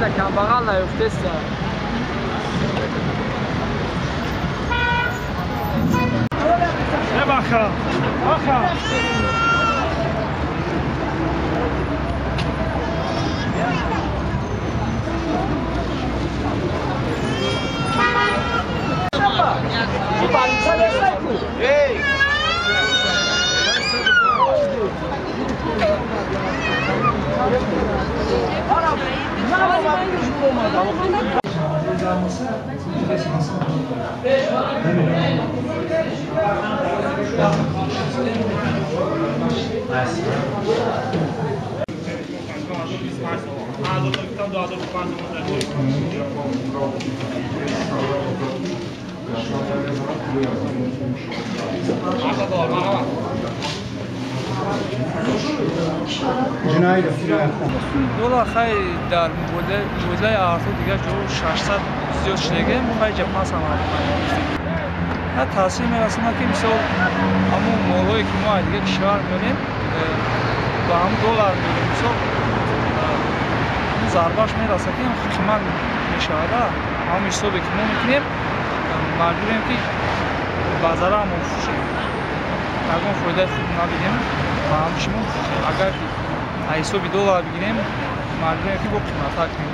Да камбағал наёфтеста. Баха, баха. Доллар хай дар муодилаи арту дигар ҷо 600 зиёд шудагем, хай ҷа 500. Таъсир мерасонад, ки мисол ҳамун молҳое, ки мо аз дигар кишвар меорем, ба ҳамун доллар меорем, мисол зарбааш мерасад, ки қимат мешавад. Ҳамун ҳисобе, ки мо мекунем, маҷбурем, ки ба зарар мо фурӯшем, ягон фоидаи хуб набинем. Ба ҳамчунин агар аз ҳисоби доллар бигирем, маҷбурем, ки бо қиматтар кунем.